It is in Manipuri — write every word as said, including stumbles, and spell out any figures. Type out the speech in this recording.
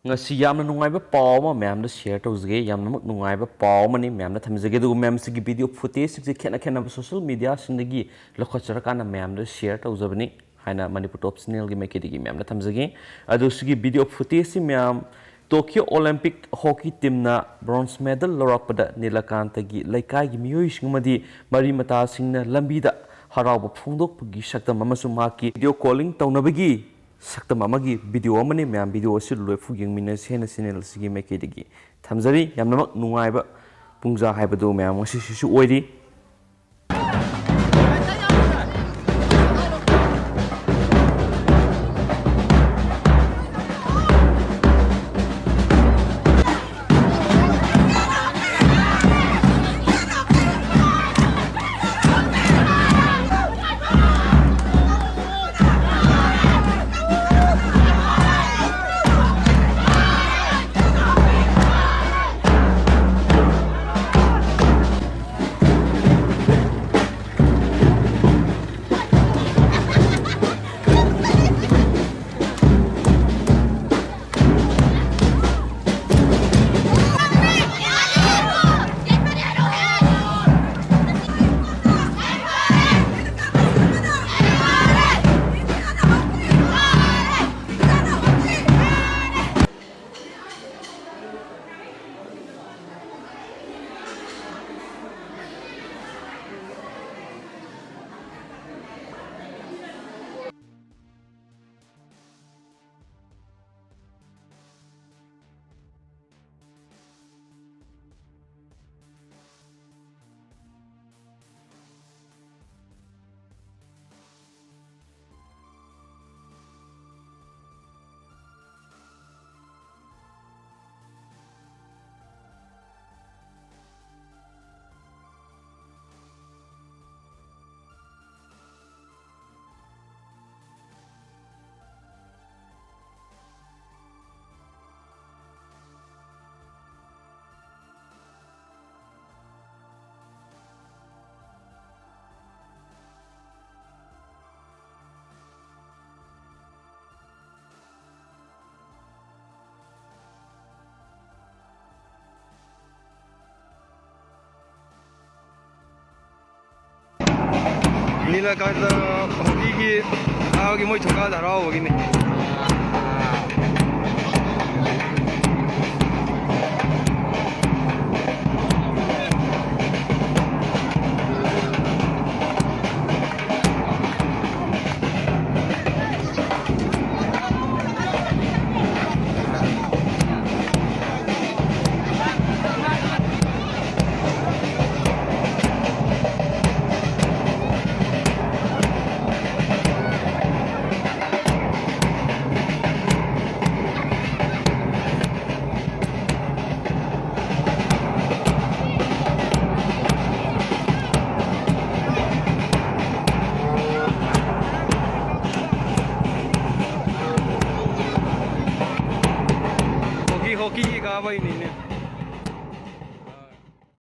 ꯉꯁꯤ ꯌꯥꯝꯅ ꯅꯨꯡꯉꯥꯏꯕ ꯄꯥꯎ ꯑꯃ ꯃꯌꯥꯝꯗ share ꯇꯧꯖꯒꯦ꯫ ꯌꯥꯝꯅꯃꯛ ꯅꯨꯡꯉꯥꯏꯕ ꯄꯥꯎ ꯑꯃꯅꯤ ꯃꯌꯥꯝꯗ ꯊꯝꯖꯒꯦ꯫ ꯑꯗꯨꯒ ꯃꯌꯥꯝꯁꯤꯒꯤ video footageꯁꯤꯡꯁꯦ ꯈꯦꯠꯅ ꯈꯦꯠꯅꯕ social mediaꯁꯤꯡꯗꯒꯤ ꯂꯧꯈꯠꯆꯔꯀꯥꯟꯗ ꯃꯌꯥꯝꯗ share ꯇꯧꯖꯕꯅꯤ ꯍꯥꯏꯅ Manipur Top Channelꯒꯤ ꯃꯥꯏꯀꯩꯗꯒꯤ ꯃꯌꯥꯝꯗ ꯊꯝꯖꯒꯦ꯫ ꯑꯗꯨ ꯁꯤꯒꯤ video footageꯁꯤ ꯃꯌꯥꯝ Tokyo Olympic hockey teamꯅ bronze medal ꯂꯧꯔꯛꯄꯗ ꯅꯤꯂꯀꯥꯟꯇꯒꯤ ꯂꯩꯀꯥꯏꯒꯤ ꯃꯤꯑꯣꯏꯁꯤꯡ ꯑꯃꯗꯤ ꯃꯔꯤ ꯃꯇꯥꯁꯤꯡꯅ ꯂꯝꯕꯤꯗ ꯍꯔꯥꯎꯕ ꯐꯣꯡꯗꯣꯛꯄꯒꯤ ꯁꯛꯇꯝ ꯑꯃꯁꯨꯡ ꯃꯍꯥꯛꯀꯤ video calling ꯇꯧꯅꯕꯒꯤ ꯁꯛꯇꯝ ꯑꯃꯒꯤ video ꯑꯃꯅꯤ꯫ ꯃꯌꯥꯝ video ꯑꯁꯤ ꯂꯣꯏꯐꯥꯎ ꯌꯦꯡꯃꯤꯟꯅꯁꯤ ꯍꯥꯏꯅ channel ꯑꯁꯤꯒꯤ ꯃꯥꯏꯀꯩꯗꯒꯤ ꯊꯝꯖꯔꯤ꯫ ꯌꯥꯝꯅꯃꯛ ꯅꯨꯡꯉꯥꯏꯕ ꯄꯨꯡꯖꯥ ꯍꯥꯏꯕꯗꯨ ꯃꯌꯥꯝ ꯉꯁꯤꯁꯤꯁꯨ ꯑꯣꯏꯔꯤ꯫ ꯏꯂꯥꯀꯥꯗ ꯍꯣꯀꯤꯒꯤ ꯀꯥꯕꯒꯤ ꯃꯣꯏ ꯊꯣꯡꯒꯥꯜꯗ ꯍꯔꯥꯎꯕꯒꯤꯅꯤ꯫ ꯍꯣꯀꯤ, ꯍꯣꯀꯤꯒꯤ ꯀꯥꯕꯩꯅꯤꯅꯦ꯫